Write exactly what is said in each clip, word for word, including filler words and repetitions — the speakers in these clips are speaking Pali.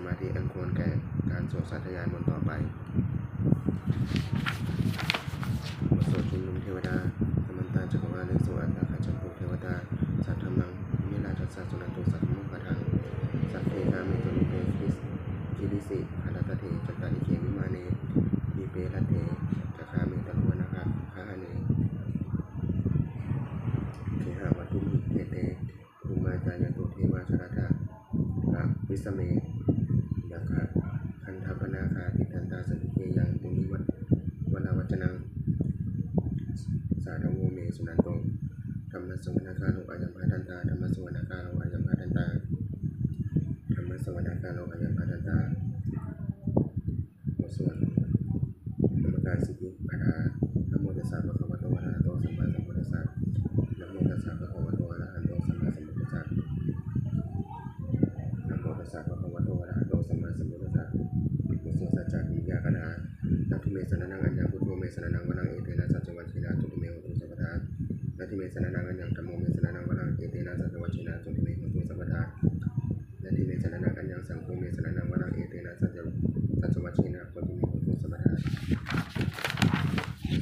สมาธิอันควรแก่การสวดสาธยายมนต์ต่อไป บทสวดชุมนุมเทวดา Samantā cakkavāḷesu atrāgacchantu devatā, saddhammaṃ munirājassa suṇantu saggamokkhadaṃ. Sagge kāme ca rūpe girisikharataṭe cantalikkhe vimāne, dīpe raṭṭhe ca gāme taruvanagahane, gehavatthumhi khette bhummā cāyantu devā jalathalavisame yakkhagandhabbanāgā, tiṭṭhantā santike yaṃ munivaravacanaṃ sādhavo me suṇantu. Dhammassavanakālo ayam bhadantā. Dhammassavanakālo ayam bhadantā. Dhammassavanakālo ayam bhadantā. บทสวดนมัสการสิทธิคาถา Namo tassa bhagavato arahato sammāsambuddhassa. Namo tassa bhagavato arahato sammāsambuddhassa. Namo tassa bhagavato arahato sammāsambuddhassa. บทสวดสัจจกิริยาคาถา Natthi me saraṇaṃ aññaṃ, buddho me saraṇaṃ varaṃ, etena saccavajjena sotthi me hotu sabbadā. Natthi me saraṇaṃ aññaṃ, dhammo me saraṇaṃ varaṃ, etena saccavajjena sotthi me hotu sabbadā. Natthi me saraṇaṃ aññaṃ, saṅgho me saraṇaṃ varaṃ, etena saccavajjena sotthi me hotu sabbadā.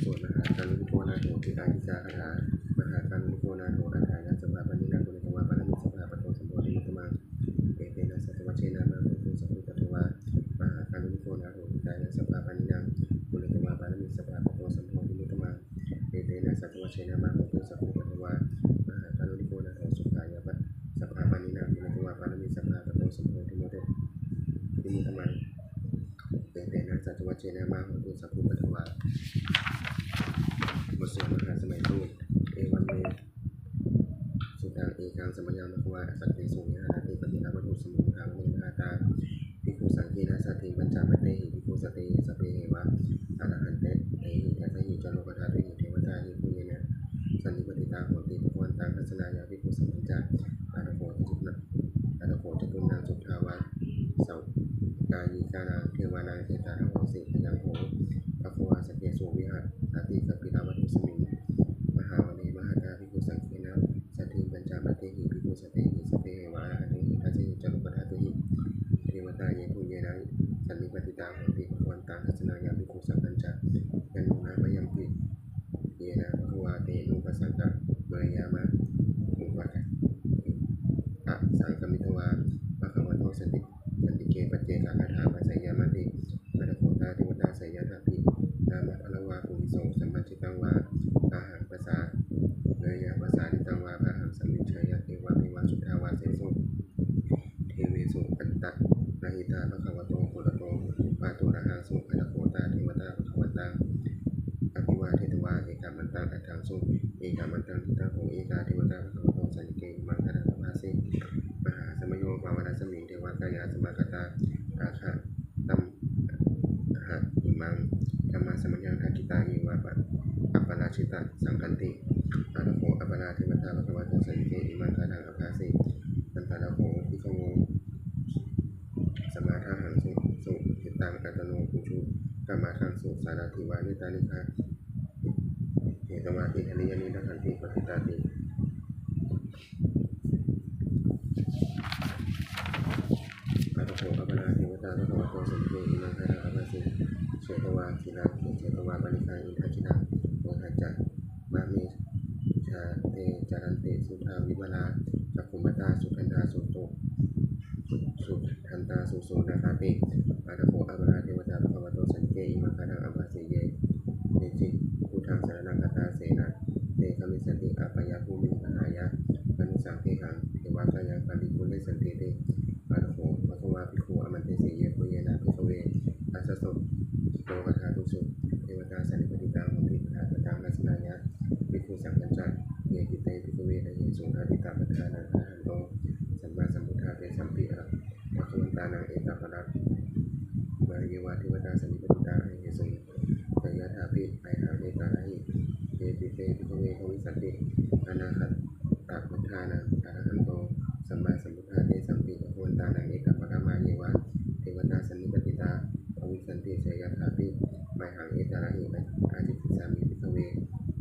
สวดมหาการุณิโกนาโถติอาทิกาคาถา Mahākāruṇiko nātho atthāya sabbapāṇinaṃ, pūretvā pāramī sabbā patto sambodhimuttamaṃ, etena saccavajjena mā hontu sabbupaddavā. Mahākāruṇiko nātho hitāya sabbapāṇinaṃ, pūretvā pāramī sabbā patto sambodhimuttamaṃ, etena saccavajjena mā hontu sabbupaddavā. Mahākāruṇiko nātho sukhāya sabbapāṇinaṃ, pūretvā pāramī sabbā patto sambodhimuttamaṃ, etena saccavajjena mā hontu sabbupaddavā. บทสวดมหาสมัยสูตร Evaṃ me sutaṃ. Ekaṃ samayaṃ bhagavā sakkesu viharati kapilavatthusmiṃ mahāvane mahatā bhikkhusaṅghena saddhiṃ pañcamattehi bhikkhusatehi sabbeheva arahantehi dasahi ca lokadhātūhi devatā yebhuyyena sannipatitā honti bhagavantaṃ dassanāya bhikkhusaṅghañca. Atha kho catunnaṃ suddhāvāsakāyikānaṃ devānaṃ etadahosi: Ayaṃ kho bhagavā sakkesu viharati kapilavatthusmiṃ mahāvane mahatā bhikkhusaṅghena saddhiṃ pañcamattehi bhikkhusatehi sabbeheva arahantehi dasahi ca lokadhātūhi devatā yebhuyyena sannipatitā honti bhagavantaṃ dassanāya bhikkhusaṅghañca. Yannūna mayampi yena bhagavā tenupasaṅkameyyāma, upasaṅkamitvā bhagavato santike paccekagāthā bhāseyyāmāti. Atha kho tā devatā seyyathāpi nāma balavā puriso sammiñjitaṃ vā bāhaṃ pasāreyya, pasāritaṃ vā bāhaṃ sammiñjeyya, evameva suddhāvāsesu devesu antarahitā bhagavato purato pāturahaṃsu. Atha kho tā devatā bhagavantaṃ abhivādetvā ekamantaṃ aṭṭhaṃsu. Ekamantaṃ ṭhitā kho ekā devatā bhagavato santike imaṃ gāthaṃ abhāsi: Mahāsamayo pavanasmiṃ, devakāyā samāgatā, āgatamha imaṃ dhammasamayaṃ, dakkhitāyeva aparājitasaṅghanti. Atha kho aparā devatā bhagavato santike imaṃ gāthaṃ abhāsi: Tatra kho bhikkhavo samādahaṃsu, cittaṃ attano ujukamakaṃsu, sārathīva nettāni gahetvā, indriyāni rakkhanti paṇḍitāti. Atha kho aparā devatā bhagavato santike imaṃ gāthaṃ abhāsi: Chetvā khīlaṃ chetvā palighaṃ, indakhīlaṃ ohaccamanejā, te caranti suddhā vimalā, cakkhumatā sudantā sudo- sudantā susunāgāti. Atha kho aparā devatā bhagavato santike imaṃ gāthaṃ abhāsi: Ye keci buddhaṃ saraṇaṃ gatāse, na te gamissanti apāyabhūmiṃ, pahāya mānusaṃ dehaṃ devakāyaṃ paripūressantīti. Atha kho bhagavā bhikkhū āmantesi: Yebhuyyena bhikkhave dasasu lokadhātūsu devatā sannipatitā honti tathāgataṃ dassanāya bhikkhusaṅghañca. Yepi te bhikkhave ahesuṃ atītamaddhānaṃ arahanto sammāsambuddhā, tesampi bhagavantānaṃ etaparamāyeva devatā sannipatitā ahesuṃ, seyyathāpi mayhaṃ etarahi. Yepi te bhikkhave bhavissanti anāgatamaddhānaṃ arahanto sammāsambuddhā, tesampi bhagavantānaṃ etaparamāyeva devatā sannipatitā bhavissanti, seyyathāpi mayhaṃ etarahi. Ācikkhissāmi bhikkhave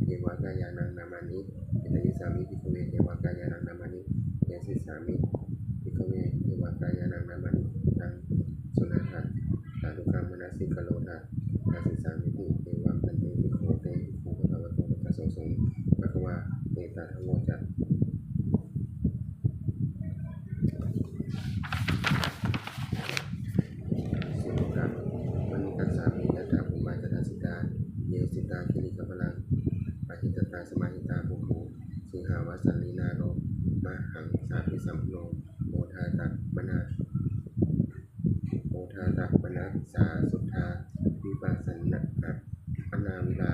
devakāyānaṃ nāmāni. Kittayissāmi bhikkhave devakāyānaṃ nāmāni. Desissāmi bhikkhave devakāyānaṃ nāmāni. Taṃ sikaro tha dasisāmīti. Evaṃ bhanteti kho te bhikkhū bhagavato paccassosuṃ. Bhagavā etadavoca. สิบหก ครับ Manukassāmi yattha bhummā tadassitā, ye sitā girigabbharaṃ, pahitattā samāhitā, puthū sīhāva sallīnā, lomahaṃsābhisambhuno, odātamanā, odātamanasā suddhā, vippasannamanāvilā,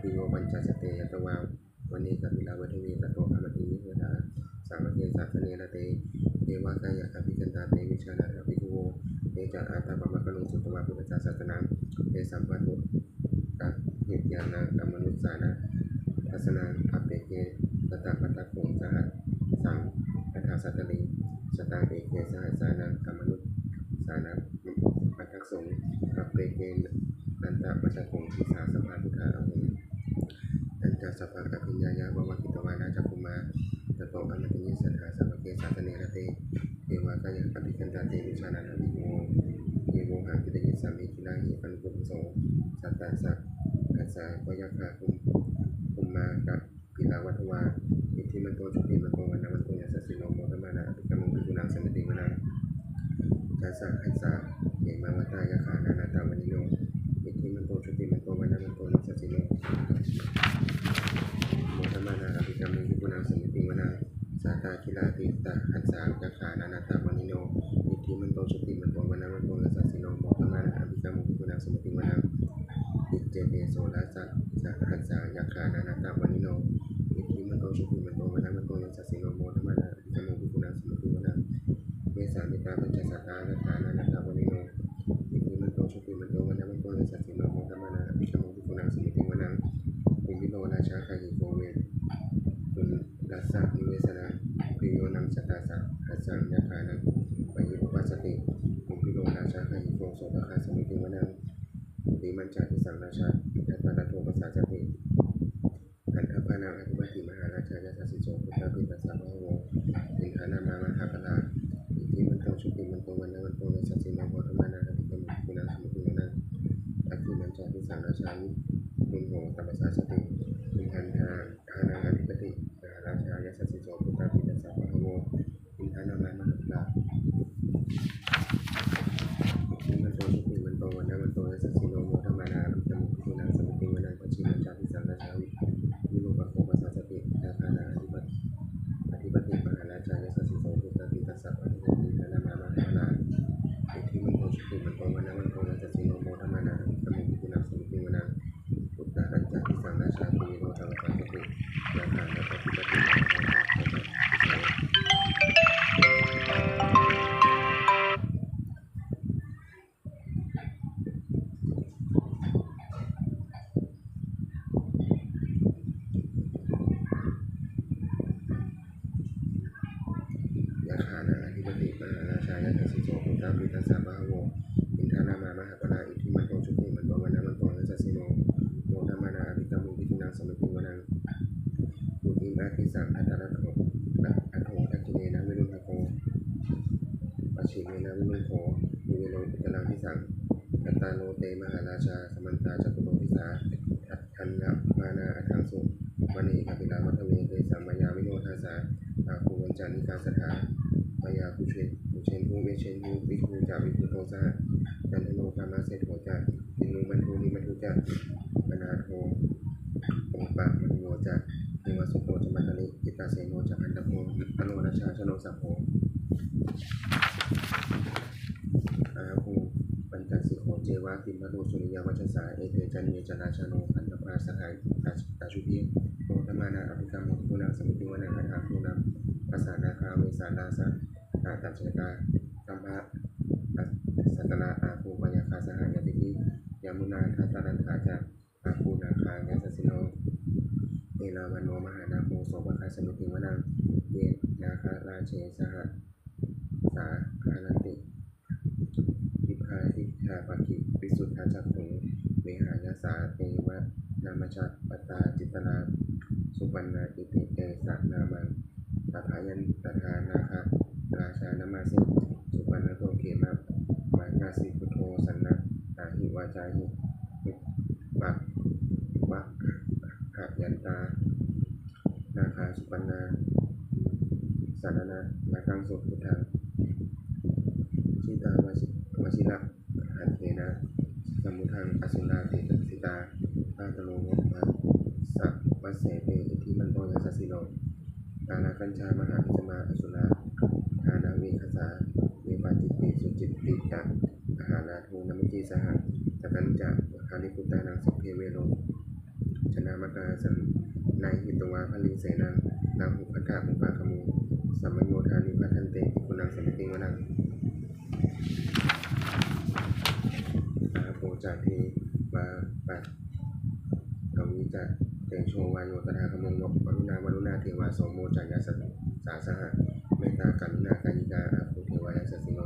bhiyyo pañcasate ñatvā, vane kāpilavatthave, tato āmantayi satthā, sāvake sāsane rate. Devakāyā abhikkantā, te vijānātha bhikkhavo. Te ca ātappamakaruṃ, sutvā buddhassa sāsanaṃ. Tesampāturahu ñāṇaṃ, amanussāna dassanaṃ. Appeke satamaddakkhuṃ, sahassaṃ atha sattariṃ. Sataṃ eke sahassānaṃ, amanussānamaddasuṃ. Appekenantamaddakkhuṃ, disā sabbā phuṭā ahuṃ. Tañca sabbaṃ abhiññāya, vavakkhitvāna cakkhumā, tato āmantayi satthā, sāvake sāsane rate. Devakāyā abhikkantā, te vijānātha bhikkhavo. Ye vohaṃ kittayissāmi, girāhi anupubbaso. Sattasahassā va yakkhā, bhummā kāpilavatthavā, iddhimanto jutimanto, vaṇṇavanto yasassino, modamānā abhikkāmuṃ, bhikkhūnaṃ samitiṃ vanaṃ. Chasahassā hemavatā, yakkhā nānattavaṇṇino, iddhimanto jutimanto, vaṇṇavanto yasassino, modamānā abhikkāmuṃ, bhikkhūnaṃ samitiṃ vanaṃ. Sātāgirā tisahassā, yakkhā nānattavaṇṇino, iddhimanto jutimanto, vaṇṇavanto yasassino, modamānā abhikkāmuṃ, bhikkhūnaṃ samitiṃ vanaṃ. Iccete soḷasasahassā, yakkhā nānattavaṇṇino, iddhimanto jutimanto, vaṇṇavanto yasassino, modamānā abhikkāmuṃ, bhikkhūnaṃ samitiṃ vanaṃ. Vessāmittā pañcasatā, yakkhā nānattavaṇṇino, iddhimanto jutimanto, vaṇṇavanto yasassino, modamānā abhikkāmuṃ, bhikkhūnaṃ samitiṃ vanaṃ. Kumbhīro rājagahiko, vepullassa nivesanaṃ, bhiyyo naṃ satasahassaṃ, yakkhānaṃ payirupāsati. Kumbhīro rājagahiko, sopāga samitiṃ vanaṃ. Puthimañca disaṃ rājā, dhataraṭṭho pasāsati. Gandhabbānaṃ ādhipati, mahārājā yasassi so. Puttāpi tassa bahavo, indanāmā mahabbalā, iddhimanto jutimanto, vaṇṇavanto yasassino, modamānā abhikkāmuṃ, bhikkhūnaṃ samitiṃ vanaṃ. Dakkhiṇañca disaṃ rājā, virūḷho tappasāsati. Gandhabbānaṃ ādhipati, mahārājā yasassi so. Puttāpi tassa bahavo, indanāmā mahabbalā, iddhimanto jutimanto, vaṇṇavanto yasassino, modamānā abhikkāmuṃ, bhikkhūnaṃ samitiṃ vanaṃ. Pacchimañca disaṃ rājā, virūpakkho pasāsati. Nāgānaṃ ādhipati, mahārājā yasassi so. Puttāpi tassa bahavo, indanāmā mahabbalā, iddhimanto jutimanto, vaṇṇavanto yasassino, modamānā abhikkāmuṃ, bhikkhūnaṃ samitiṃ vanaṃ. Uttarañca disaṃ rājā, kuvero tappasāsati. Yāmānaṃ ādhipati, mahārājā yasassi so. Yakkhānaṃ ādhipati, mahārājā yasassi so. Puttāpi tassa bahavo, indanāmā mahabbalā, iddhimanto jutimanto, vaṇṇavanto yasassino, modamānā abhikkāmuṃ, bhikkhūnaṃ samitiṃ vanaṃ. Purimadisaṃ dhataraṭṭho, dakkhiṇena virūḷhako, pacchimena virūḷho, kuvero uttaraṃ disaṃ. Cattāro te mahārājā, samantā caturo disā, daddallamānā aṭṭhaṃsu, vane kāpilavatthave. Tesaṃ māyāvino dāsā, āgū vañcanikā saṭhā, māyā kuṭeṇḍu veṭeṇḍu, viṭū ca viṭuṭo saha, candano kāmaseṭṭho ca, kinnughaṇḍu nighaṇḍu ca, panādo opamañño ca, devasūto ca mātali, cittaseno ca gandhabbo, naḷorājā janosabho. Āgū pañcasikho ceva, timbarū suriyavacchasā, ete caññe ca rājāno, gandhabbā saha rājubhi, modamānā abhikkāmuṃ, bhikkhūnaṃ samitiṃ vanaṃ. Athāgū nābhasā nāgā, vesālā sahatacchakā, kambalassatarā āgū, pāyāgā saha ñātibhi, yāmunā dhataraṭṭhā ca, āgū nāgā yasassino, erāvaṇo mahānāgo, sopāga samitiṃ vanaṃ. Ye nāgarāje sahasā haranti, dibbā dijā pakkhi visuddhacakkhū, vehāyasā te vanamajjhapattā, citrā supaṇṇā iti tesa nāmaṃ. Abhayantadā nāgarājānamāsi, supaṇṇato khemamakāsi buddho, saṇhāhi Jāhi, Vippakkhamayantā, Nāgā, Supaṇṇā, Saraṇamakaṃsu, Buddhaṃ. Jitā vajirahatthena, Samuddaṃ asurā sitā. Bhātaro vāsavassete, Iddhimanto yasassino. Kālakañjā mahābhismā, Asurā dānaveghasā. Vepacitti Sucitti ca, Pahārādo Namucī saha. Satañca Baliputtānaṃ, sabbe Verocanāmakā. Sannayhitvā baliṃ senaṃ, Rāhubhaddamupāgamuṃ. Samayodāni bhaddante, Bhikkhūnaṃ samitiṃ vanaṃ. Āpo ca Devā, Paṭhavī ca Tejo Vāyo tadāgamuṃ. Varuṇā Vāruṇā devā, Somo ca Yasasā saha. Mettākaruṇākāyikā, Āpo devā yasassino.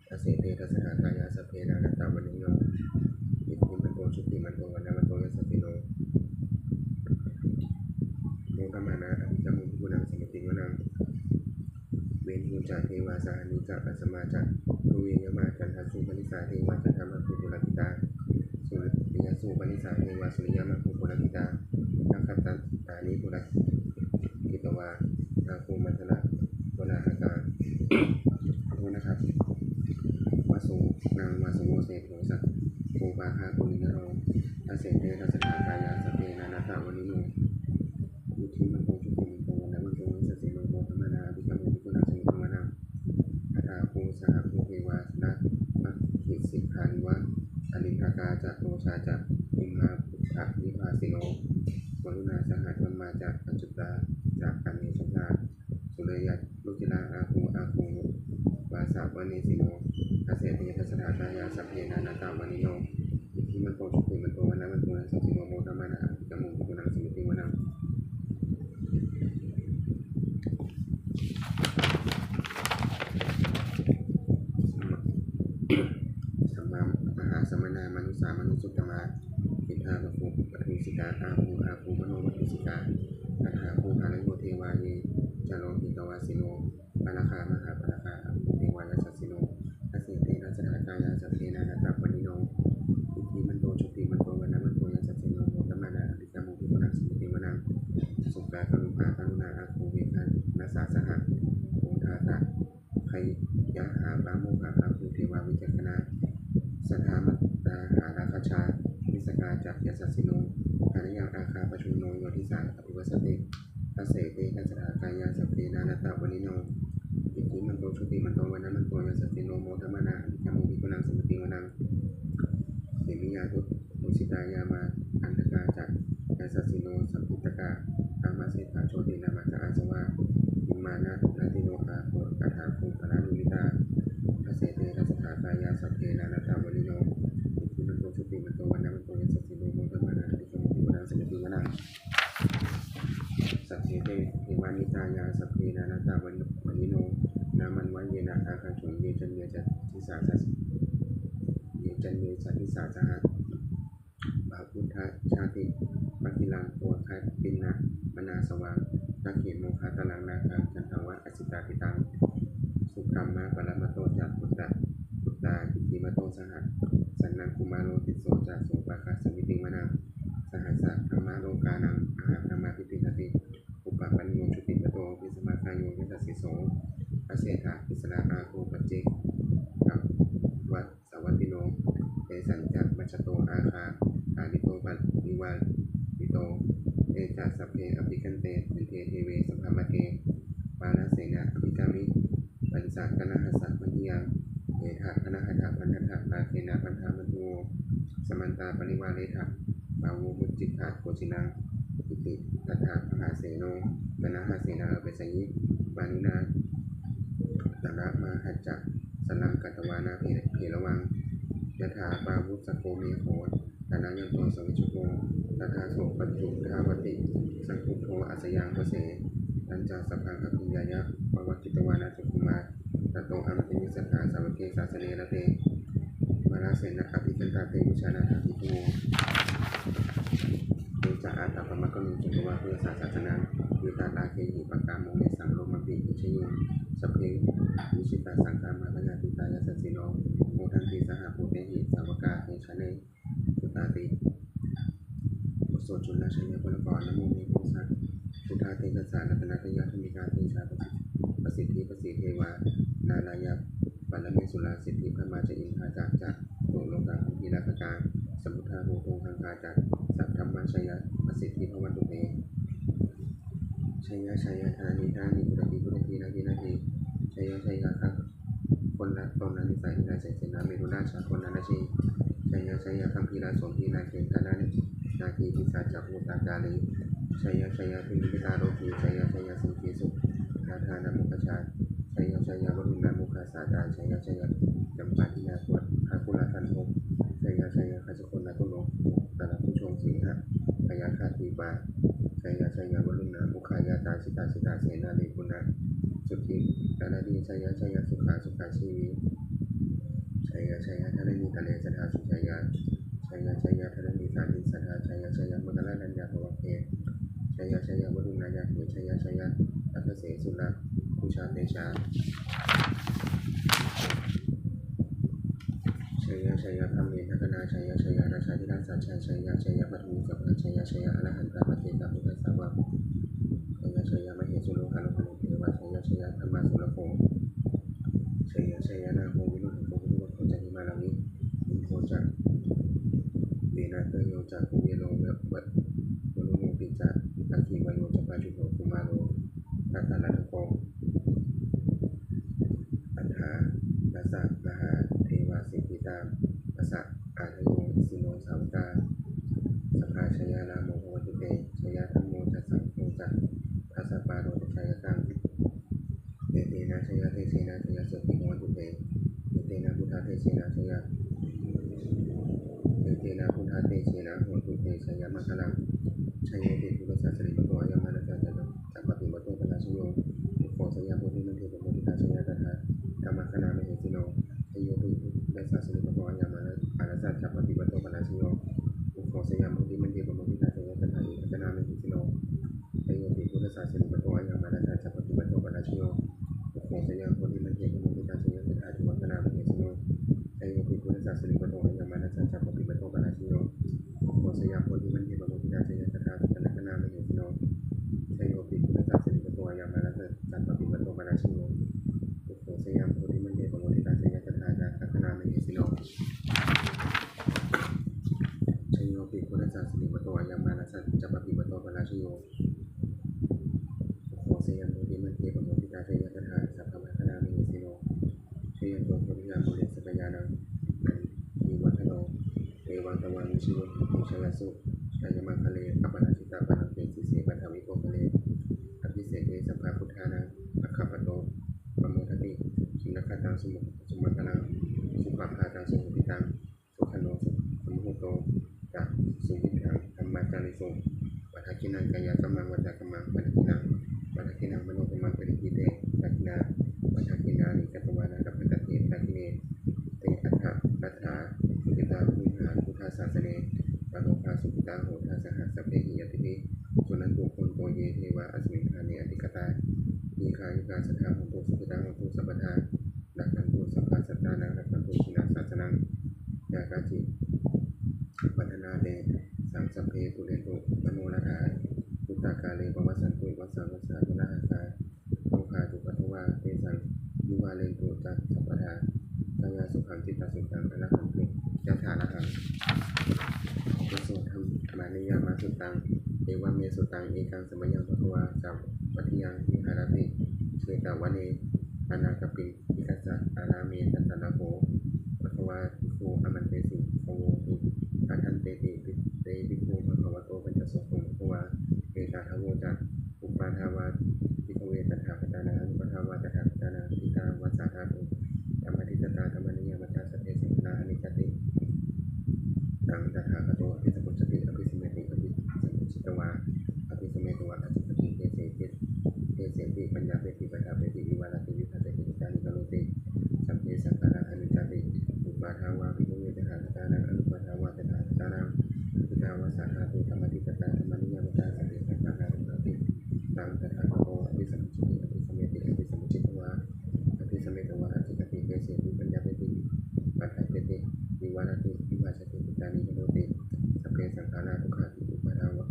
Dasete dasadhā kāyā, sabbe nānattavaṇṇino. Iddhimanto jutimanto, vaṇṇavanto yasassino. Modamānā abhikkāmuṃ, Bhikkhūnaṃ samitiṃ vanaṃ. Veṇhū ca devā, Sahassinī ca Asamā ca. Duve Yamā candassūpanisā devā, Candamāgū purakkhitā. Suriyassūpanisā devā, Suriyamāgū purakkhitā. Nakkhattāni purakkhitvā, Āgū Mandavalāhakā. ขอโทษนะครับ Vasūnaṃ Vāsavo seṭṭho, Sakko Pāga Purindado. Dasete dasadhā kāyā, sabbe nānattavaṇṇino. Iddhimanto jutimanto, vaṇṇavanto yasassino. Modamānā abhikkāmuṃ, Bhikkhūnaṃ samitiṃ vanaṃ. Athāgū Sahabhū devā, Jalamaggisikhāriva. Ariṭṭhakā ca Rojā ca, Ummāpupphanibhāsino. Varuṇā Sahadhammā ca, Accutā ca Anejakā. Sūleyyarucirā Āgū, Āgū Vāsavanesino. Dasete dasadhā kāyā, sabbe nānattavaṇṇino. Iddhimanto jutimanto, vaṇṇavanto yasassino. Modamānā abhikkāmuṃ, Bhikkhūnaṃ samitiṃ vanaṃ. Sammā Mahāsamaṇā, Mānusā Mānusuttamā. Khiḍḍāpadūsikā Āgū, Āgū Manopadūsikā. Athāgū Harayo devā, Ye ca Lohitavāsino. Pāragā Mahāpāragā, Āgū devā yasassino. Dasete dasadhā kāyā, sabbe nānattavaṇṇino. Iddhimanto jutimanto, vaṇṇavanto yasassino. Modamānā abhikkāmuṃ, Bhikkhūnaṃ samitiṃ vanaṃ. Sukkā Karumhā Karuṇā, Āgū Veghanasā saha. Odātagayhā pāmokkhā, Āgū devā vicakkhaṇā. Sadāmattā Hāragajā, Missakā ca yasassino. Harayo Āgā Pajunno, yo disā abhivassati. Dasete dasadhā kāyā, sabbe nānattavaṇṇino. Iddhimanto jutimanto, vaṇṇavanto yasassino. Modamānā abhikkāmuṃ, Bhikkhūnaṃ samitiṃ vanaṃ. Khemiyā Tusitā Yāmā, Kaṭṭhakā ca yasassino. Lambitakā Lāmaseṭṭhā, Jotināmā ca Āsavā. Nimmānaratino Āgū, Athāgū Paranimmitā. Dasete dasadhā kāyā, sabbe nānattavaṇṇino. Iddhimanto jutimanto, vaṇṇavanto yasassino. Modamānā abhikkāmuṃ, Bhikkhūnaṃ samitiṃ vanaṃ. Saṭṭhete devanikāyā, sabbe nānattavaṇṇino. Nāmanvayena āgañchuṃ, ye caññe sadisā saha. Ye caññe sadisā saha. Pavutthajātimakkhīlaṃ, oghatiṇṇamanāsavaṃ. Dakkhemoghataraṃ nāgaṃ, Candaṃva asitātitaṃ. Subrahmā Paramatto ca, Puttā Iddhimato saha. Sanaṅkumāro Tisso ca, Sopāga samitiṃ vanaṃ. Sahassabrahmalokānaṃ, Mahābrahmābhitiṭṭhati. Upapanno jutimanto, bhismākāyo yasassi so. Aseṭṭhā issarā āgū, paccekavasavattino. Tesañca majjhato āgā, pālito parivārito. Te ca sabbe abhikkante, sinde deve sabrahmake. Mārasenā abhikkāmi, pañcakanabbasahassakāyikā. Etha gaṇhatha bandhatha, rāgena bandhamatthu vo. Samantā parivāretha, mā vo muñcittha koci naṃ. Iti tattha mahāseno, kaṇhasenaṃ apesayi. Pāṇinā talamāhacca, saraṃ katvāna bheravaṃ. Yathā pāvussako megho, thanayanto savijjuko. Tadā so paccudāvatti, saṅkuddho asayaṃvase. Tañca sabbaṃ abhiññāya, vavakkhitvāna cakkhumā. Tato āmantayi satthā, sāvake sāsane rate. Mārasenā abhikkantā, te vijānātha bhikkhavo. Te ca ātappamakaruṃ, sutvā buddhassa sāsanaṃ. Vītarāgehi pakkāmuṃ, nesaṃ lomampi iñjayuṃ. Sabbe vijitasaṅgāmā, bhayātītā yasassino. Modanti saha bhūtehi, sāvakā te janesu โสจุลชัยพลกร namo me. Buddha, buddhatejassa ratanattayadhammikā, tejapasiddhi pasīdevā nārāya paramesurā, siddhibrahmā ca indā ca catulokā gambhīrakkhakā, samuddā bhūtuṅgaṅgā ca saddhammajayaprasiddhi bhavantu te. Jaya jaya dharaṇi dharaṇī purapi purapi nadi nadi, jaya jaya gaganatala nisāda sesena merurāja koṇḍaññi, jaya jaya gambhīra sombhī nāgendanāgī nāgī pisāca bhūtakālī, jaya jaya dunnimittarogi, jaya jaya siṅgī suddhādānamukhajā, jaya jaya varuṇṇamukhasātrā, jaya jaya campādināgakulagantho, jaya jaya gajjagonnaturaṅga gaganatalakuṭeṇḍu sīha byagghadīpā, jaya jaya varuṇṇamukhayātrā jita jita senārī puna suddhi naradī, jaya jaya sukhā sukhā jīvī, jaya jaya dharaṇītale sadā sujayā, jaya jaya dharaṇī sānti sadā, jaya jaya maṅkarāj raññā bhavagge, jaya jaya varuṇṇayakkhe, jaya jaya rakkhase surabhujatejā. Jaya jaya brahmendagaṇā, jaya jaya rājādhirājasājjaya, jaya jaya paṭhaviṃ sabbaṃ, jaya jaya arahantā paccekabuddhasāvaṃ, jaya jaya mahesuro haro haro deva, jaya jaya brahmā surakkho, jaya jaya nāgo viruḷhako gandhabbo ca kinnaro ca kinnughaṇḍako ca venateyyo ca kuvero va- varuṇopi ca aggi vāyo ca vāyo ca kumāro dhataraṭṭhako. Aṭṭhārasa mahādevā siddhitāpasa-ādayo, isino sāvakā sabbā jaya rāmo bhavantu te, jaya dhammo ca saṅgho ca dasapālo ca jayakaṃ. Etena jayatejena jayasotthi bhavantu te. Etena buddhatejena jaya- etena buddhatejena hotu te jayamaṅgalaṃ. Jayopi buddhassa sirīmato ayaṃ mārassa ca- ca pāpimato parājayo, ugghosayuṃ bodhimaṇḍe pamoditā jaya tadā brahmagaṇā mahesino. Jayopi buddhassa sirīmato ayaṃ mārassa ca pāpimato parājayo, ugghosayuṃ bodhimaṇḍe pamoditā jaya tadā indagaṇā mahesino. Jayopi buddhassa sirīmato ayaṃ mārassa ca pāpimato parājayo, ugghosayuṃ bodhimaṇḍe pamoditā jaya tadā devagaṇā mahesino. Jayopi buddhassa sirīmato ayaṃ mārassa ca pāpimato parājayo, ugghosayuṃ bodhimaṇḍe pamoditā jaya tadā brahmagaṇā mahesino. Jayopi buddhassa sirīmato ayaṃ mārassa ca pāpimato parājayo, ugghosayuṃ bodhimaṇḍe pamoditā jaya tadā nāgagaṇā mahesino. Jayopi buddhassa sirīmato ayaṃ mārassa ca pāpimato parājayo, ugghosayuṃ bodhimaṇḍe pamoditā jaya tadā brahmagaṇā mahesino. Jayanto bodhiyā mūle sakyānaṃ nandivaḍḍhano, evaṃ tvaṃ vijayo hohi jayassu jayamaṅgale. Aparājitapallaṅke sīse paṭhavipokkhare, abhiseke sabbabuddhānaṃ aggappatto pamodati. Sunakkhattaṃ sumu- sumaṅgalaṃ supabhātaṃ suhuṭṭhitaṃ, sukhaṇo sumuhutto ca suyiṭṭhaṃ brahmacārisu. Padakkhiṇaṃ kāyakammaṃ vācākammaṃ padakkhiṇaṃ, padakkhiṇaṃ manokammaṃ paṇidhī te padakkhiṇā, padakkhiṇāni katvāna labhantatthe padakkhiṇe. Te atthaladdhā sukhitā hotha buddhasāsane, parokā sukhitā hotha saha sabbehi ñātibhi. Suṇantu bhonto ye devā asmiṃ ṭhāne adhigatā, dīghāyukā sadā hontu sukhitā hontu sabbadā. Rakkhantu sabbasattānaṃ rakkhantu jinasāsanaṃ. Yā kāci patthanā tesaṃ sabbe pūrentu manorathā, yuttakāle pavassantu vassaṃ vassā yathāyogā. Rogā cupaddavā tesaṃ nivārentu ca sabbadā, kāyāsukhaṃ cittisukhaṃ arahantu yathārahaṃ. Visuddhimaggaññamabhātaṃ, evamme sutaṃ. Ekaṃ samayaṃ bhagavā sāvatthiyaṃ viharati jetavane anāthapiṇḍikassa ārāme. Tatra kho bhagavā bhikkhū āmantesi. Bhagavato bhagavāti. Bhadanteti te bhikkhū bhagavato paccassosuṃ. Bhagavā etadavoca. Uppādā vā bhikkhave tathāgatānaṃ anuppādā vā tathāgatānaṃ, ṭhitā va sā dhātu dhammaṭṭhitatā dhammaniyāmatā, sabbe saṅkhārā aniccāti. Taṃ tathāgato abhisambujjhati abhisameti abhisambujjhitvā abhisametvā ācikkhati deseti paññapeti paṭṭhapeti vivarati vivatteti uttānīkaroti. Sabbe saṅkhārā aniccāti. Uppādā vā bhikkhave tathāgatānaṃ anuppādā vā tathāgatānaṃ, ṭhitā va sā dhātu dhammaṭṭhitatā dhammaniyāmatā, sabbe saṅkhārā dukkhāti. Taṃ tathāgato abhisambujjhati abhisameti abhisambujjhitvā abhisametvā ācikkhati deseti paññapeti paṭṭhapeti vivarati vivajjati uttānīkaroti. Sabbe saṅkhārā dukkhāti. Uppādā vā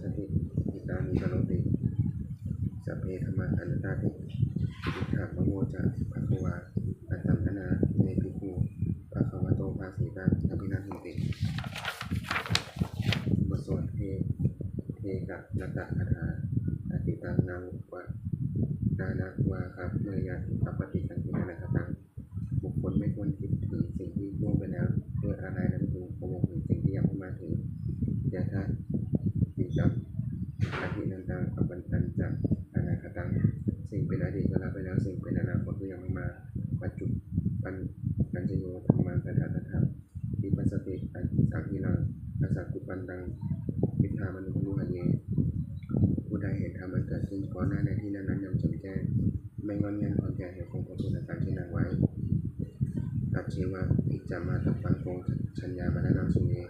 สติ hitāni karoti, sabbe dhammā anattāti. Idamavoca bhagavā. Attamanā me bhikkhū bhagavato bhāsitaṃ abhinandunti. บทสวดเท เทกรัตตคาถา Atītaṃ nānvā nānvāgameyya, appatittaṃ hīnanāgataṃ. บุคคลไม่ควรคิดถึงสิ่งที่ล่วงไปแล้วด้วยอาลัย และไม่พึงพะวงถึงสิ่งที่ยังไม่มาถึง Yadatītaṃ abhinandaṃ, appattañca anāgataṃ. สิ่งเป็นอดีตก็ละไปแล้ว สิ่งเป็นอนาคตก็ยังไม่มา Paccuppannañca yo dhammaṃ, tattha tattha vipassati, asaṃhiraṃ asaṅkuppaṃ, taṃ viddhā manubrūhaye. ผู้ใดเห็นธรรมอันเกิดขึ้นเฉพาะหน้าในที่นั้นๆ อย่างแจ่มแจ้ง ไม่ง่อนแง่นคลอนแคลน ยังคงประพฤติอาการเช่นนั้นไว้ Ajjeva kiccamātappaṃ, ko jaññā maraṇaṃ suve.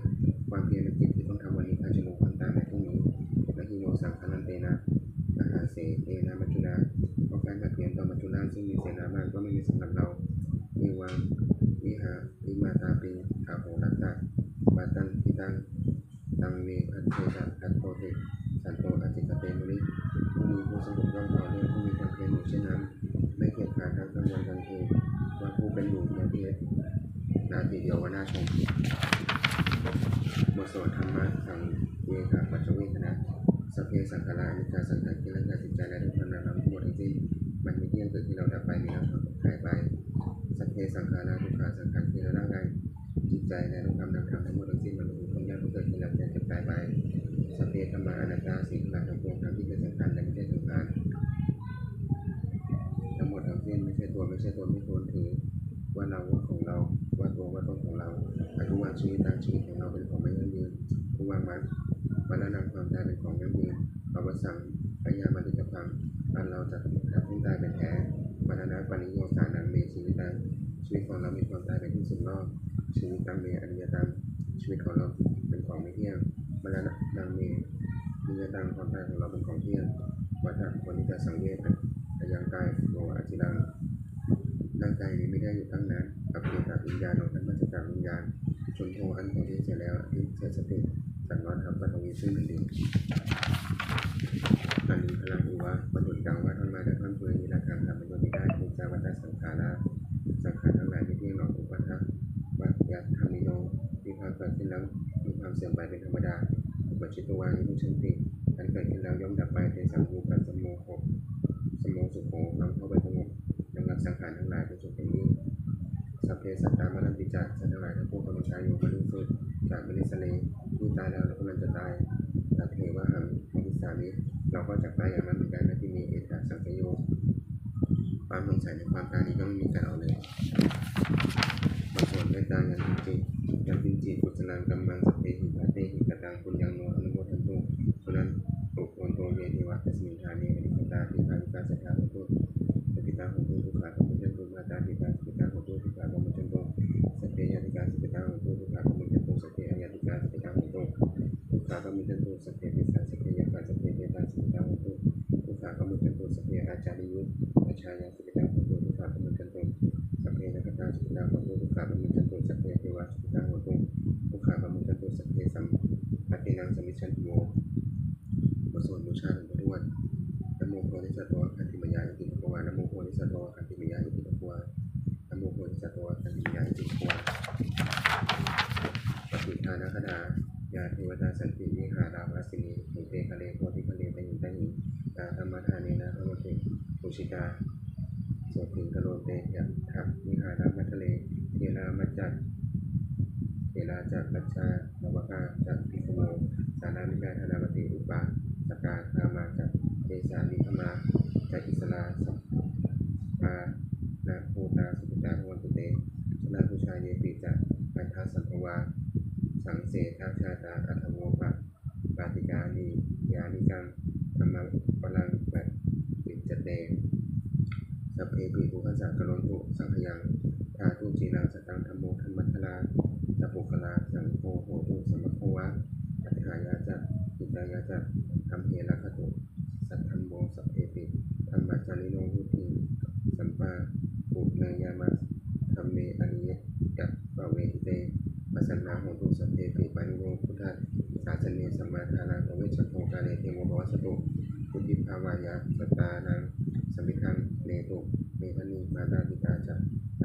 ความเพียรเป็นกิจที่ต้องทำวันนี้ ใครจะรู้ความตายในพรุ่งนี้ Na hi no saṅgarantena mahāsenena maccunā. เพราะการผัดเพี้ยนต่อมัจจุราชซึ่งมีเสนามาก ก็ไม่มีสำหรับเรา Evaṃ vihārimātāpiṃ, ahorattamatanditaṃ, taṃ ve bhaddekarattoti, santo ācikkhate muni. มุนีผู้สงบย่อมพอเพียง ผู้มีความเพียรอยู่เช่นนั้น ไม่เกียจคร้านทั้งกลางวันกลางคืน ว่าผู้เป็นอยู่ยังเพียร Nāti yo vanāsoma. บทสวด Dhammasaṃvedha paccavekkhaṇā. Sabbe saṅkhārā aniccā, saṅkhāra kherakatā. จิตใจและรูปธรรมนามธรรมทั้งหมดทั้งสิ้น มันไม่เที่ยง เกิดขึ้นแล้วดับไป มีแล้วหายไป Sabbe saṅkhārā dukkhā, saṅkhāra kherakatā. ร่างกาย จิตใจและรูปธรรมนามธรรมทั้งหมดทั้งสิ้น มันเป็นทุกข์ทนยาก เพราะเกิดขึ้นแล้วแก่เจ็บตายไป Sabbe dhammā anattā. สิ่งทั้งหลายทั้งปวง ทั้งที่เป็นสังขารและไม่ใช่สังขาร ทั้งหมดทั้งสิ้น ไม่ใช่ตัว ไม่ใช่ตน ไม่ควรถือว่าเรา ว่าของเรา ว่าตัว ว่าตนของเรา Addhuvaṃ jīvitaṃ. ชีวิตของเราเป็นของไม่ยั่งยืน Dhuvaṃ maraṇaṃ. ความตายเป็นของยั่งยืน Avassaṃ mayā maritabbaṃ. อันเราจะต้องตายเป็นแท้ Maraṇapariyosānaṃ me jīvitaṃ. ชีวิตของเรามีความตายเป็นที่สุดรอบ Jīvitaṃ me aniyataṃ. ชีวิตของเราเป็นของไม่เที่ยง Maraṇaṃ me niyataṃ. ความตายของเราเป็นของเที่ยง Vata ควรที่จะสังเวช Ayaṃ kāyo aciraṃ. ร่างกายนี้ไม่ได้อยู่ตั้งนาน Apetaviññāṇo. ปราศจากวิญญาณ Chuḍḍho. อันเผาทิ้งเสียแล้ว Adhisessati. จักนอนทับ Paṭhaviṃ. ซึ่งแผ่นดิน Taniṃ balaṃ iva. ประดุจดังว่าท่อนไม้และท่อนฟืน Niratthaṃ. ทำประโยชน์มิได้ Aniccā vata saṅkhārā. สังขารทั้งหลายไม่เที่ยงหนอ Uppādavayadhammino. มีความเกิดขึ้นแล้วมีความเสื่อมไปเป็นธรรมดา Uppajjitvā nirujjhanti. อันเกิดขึ้นแล้วย่อมดับไป Tesaṃ vūpasamo sukho. ความเข้าไปสงบระงับสังขารทั้งหลายเป็นสุขอย่างยิ่ง Sabbe sattā maranti ca. สัตว์ทั้งหลายทั้งปวงกำลังตายอยู่ Mariṃsu ca marissare. ผู้ตายแล้วและกำลังจะตาย Tathevāhaṃ marissāmi. เราก็จักตายอย่างนั้นเหมือนกัน Natthi me ettha saṃsayo. ความสงสัยในความตายนี้ก็ไม่มีแก่เราเลย บทสวดเมตตา Yaṅkiñci yaṅkiñci kusalaṃ kammaṃ sabbehi kātehi kataṃ puññaṃ no anumodantu, suṇantu bhonto ye devā asmiṃ ṭhāne adhigatā, dīghāyukā sadā hontu, sukhitā hontu, dukkhā pamuccantu. Mātā pitā sukhitā hontu, dukkhā pamuccantu. Sabbe ñātikā sukhitā hontu, dukkhā pamuccantu. Sabbe aññātikā sukhitā hontu, dukkhā pamuccantu. Sabbe pisā sabbe yakkhā sabbe petā sukhitā hontu, dukkhā pamuccantu. Sabbe ācariyupajjhāyā sukhitā hontu, dukkhā pamuccantu. Sabbe nakkhattā sukhitā hontu, dukkhā pamuccantu. Sabbe devā sukhitā hontu, dukkhā pamuccantu. Sabbasampattīnaṃ samijjhantu vo. บทสวดบูชาหลวงปู่ทวด Namo bodhisatto āgantimāya iti bhagavā. Namo bodhisatto āgantimāya iti bhagavā. Namo bodhisatto āgantimāya iti bhagavā. Pattidānagāthā. Yā devatā santi vihārāsine, kheṭṭe vane bodhighare tahiṃ tahiṃ, tā dhammadānena bhavantu pūjitā, sotthiṃ karontedha vihāramaṇḍale. Therā majjha therā ca majjhā navakā ca bhikkhavo, sārāmikā dānapatī upāsakā, gāmā ca desā nigamā ca issarā, sappāṇabhūtā sukhitā bhavantu te. Jalābujā yepi ca aṇḍasambhavā, saṃsedajātā athavopapātikā, niyyānikaṃ dhammavaraṃ paṭicca te, sabbepi dukkhassa karontu saṅkhayaṃ. Ṭhātu ciraṃ sataṃ dhammo dhammaddharā, sabbuddhā saṅgho hotu samaggo va. Atthāya ca hitāya ca, dhamme rakkhatu saddhammo, sabbepi dhammacārino vuḍḍhiṃ sampāpuṇeyyāma, dhamme ariyappavedite. Pasannā hontu sabbepi pāṇino buddhasāsane. āsane sammākāraṃ, avijaṃ ūkāre devo pavassatu. Vuḍḍhibhāvāya sattānaṃ, samiddhaṃ netu medaniṃ. Mātā pitā ca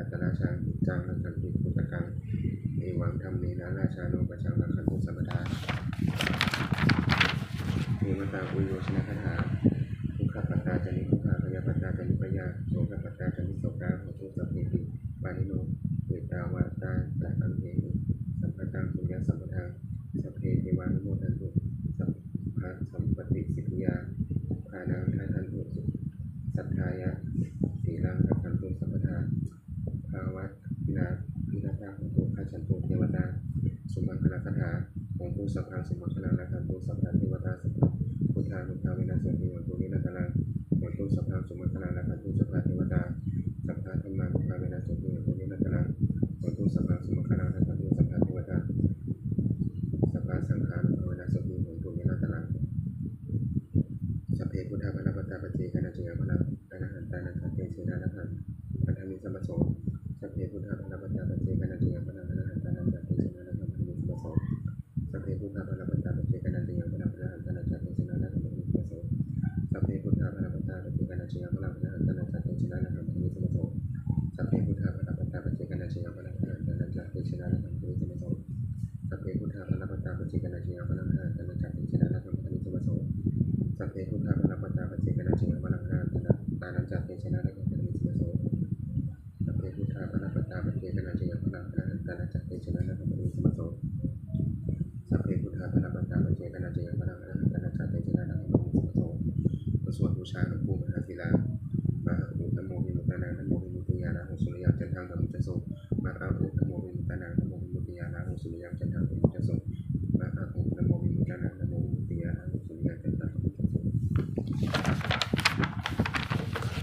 atrajaṃ, niccaṃ rakkhanti puttakaṃ, evaṃ dhammena rājāno, pajaṃ rakkhantu sabbadā. Devatāuyyojanagāthā. Dukkhappattā ca niddukkhā, bhayappattā ca nibbhayā, sokappattā ca nissokā, hontu sabbepi pāṇino. Ettāvatā ca amhehi sambhataṃ puññasampadaṃ, sabbe devānumodantu, sabbasampattisiddhiyā. Dānaṃ dadantu saddhāya, sīlaṃ rakkhantu sabbadā, bhāvanābhiratā hontu, gacchantu devatāsumaṅgalagāthā. Hontu sabbaṃ sumaṅgalaṃ, rakkhantu sabbadevatā, sabbabuddhānubhāvena, sotthī hontu nirantaraṃ. Hontu sabbaṃ sumaṅgalaṃ, rakkhantu sabbadevatā, sabbadhammānubhāvena, sotthī hontu nirantaraṃ. Hontu sabbaṃ sumaṅgalaṃ, rakkhantu sabbadevatā, sabbasaṅghānubhāvena, sotthī hontu nirantaraṃ. Sabbe buddhā balappattā, paccekānañca yaṃ balaṃ, arahantānañca tejena, rakkhaṃ bandhāmi sabbaso. Sabbe buddhā balappattā, paccekānañca yaṃ balaṃ, arahantānañca tejena, rakkhaṃ bandhāmi sabbaso. Sabbe buddhā balappattā, paccekānañca yaṃ balaṃ, arahantānañca tejena, rakkhaṃ bandhāmi sabbaso. Sabbe buddhā balappattā, paccekānañca yaṃ balaṃ, arahantānañca tejena, rakkhaṃ bandhāmi sabbaso. Sabbe buddhā balappattā, paccekānañca yaṃ balaṃ, arahantānañca tejena, rakkhaṃ bandhāmi sabbaso. Sabbe buddhā balappattā, paccekānañca yaṃ balaṃ, arahantānañca tejena, rakkhaṃ bandhāmi sabbaso. Sabbe buddhā balappattā, paccekānañca yaṃ balaṃ, arahantānañca tejena, rakkhaṃ bandhāmi sabbaso. Sabbe buddhā balappattā, paccekānañca yaṃ balaṃ, arahantānañca tejena, rakkhaṃ bandhāmi sabbaso. Sabbe buddhā balappattā, paccekānañca yaṃ balaṃ, arahantānañca tejena, rakkhaṃ bandhāmi sabbaso. บทสวดบูชาหลวงปู่มหาศิลา Ma a u namo vimuttānaṃ, namo vimuttiyā, rāhu sūriyaṃ candaṃ pamuñcasu. Ma a u namo vimuttānaṃ, namo vimuttiyā, rāhu sūriyaṃ candaṃ pamuñcasu. Ma a u namo vimuttānaṃ, namo vimuttiyā, rāhu sūriyaṃ candaṃ pamuñcasu.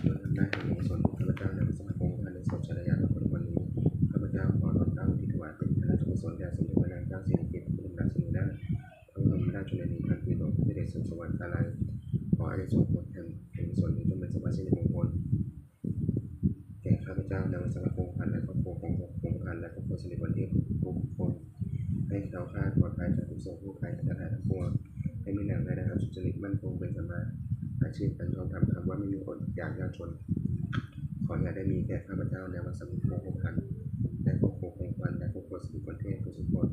ด้วยอำนาจแห่งบุญกุศลที่ข้าพเจ้าได้สมาคมกันในศพชายาพระพุทธวันนี้ ข้าพเจ้าขอน้อมตั้งอุทิศถวายเป็นพระราชกุศลแด่สมเด็จพระนางเจ้าสิริกิติ์ พระบรมราชินีนาถ พระบรมราชชนนีพันปีหลวง พระเสด็จสู่สวรรคาลัย ขออานิสงส์ผลแห่งกุศลนี้จงเป็นสมบัติสิริมงคล แก่ข้าพเจ้า นางวิสาขคงพันธ์ และครอบครัวของคงพันธ์ และครอบครัวสิริวัลเทพทุกคน ให้แคล้วคลาดปลอดภัยจากทุกข์โศกโรคภัยอันตรายทั้งปวง ให้มีแหล่งรายได้อันสุจริตมั่นคงเป็นสัมมาอาชีพอันชอบธรรม คำว่าไม่มีอดอยากยากจน ขออย่าได้มีแก่ข้าพเจ้า นางวิสาขคงพันธ์ และครอบครัวคงพันธ์ และครอบครัวสิริวัลเทพทุกคน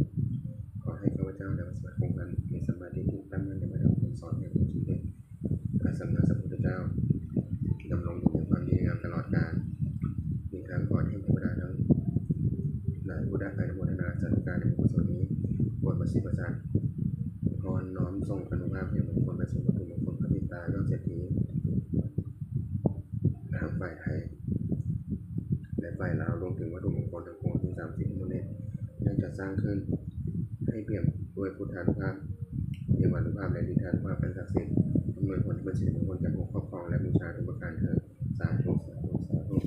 ขอให้ข้าพเจ้า นางวิสาขคงพันธ์ มีสัมมาทิฏฐิตั้งมั่นในพระธรรมคำสอนแห่งองค์สมเด็จ พระสัมมาสัมพุทธเจ้า ดำรงอยู่ในความดีงามตลอดกาล อีกทั้งขอเทพเทวดาทั้งหลายผู้ได้อนุโมทนาสาธุการในบุญกุศลนี้ โปรดประสิทธิ์ประสาทพรน้อมส่งอานุภาพแห่งมงคลไปสู่วัตถุมงคลพระปิดตายอดเศรษฐี ทั้งฝ่ายไทย และฝ่ายลาว รวมถึงวัตถุมงคลทั้งปวงที่สามสิบมูลเลขได้จัดสร้างขึ้น ให้เปี่ยมด้วยพุทธานุภาพ เทวานุภาพ และฤทธานุภาพอันศักดิ์สิทธิ์ อำนวยผลให้เป็นสิริมงคลแก่ผู้ครอบครอง และบูชาทุกประการเทอญ สาธุ สาธุ สาธุ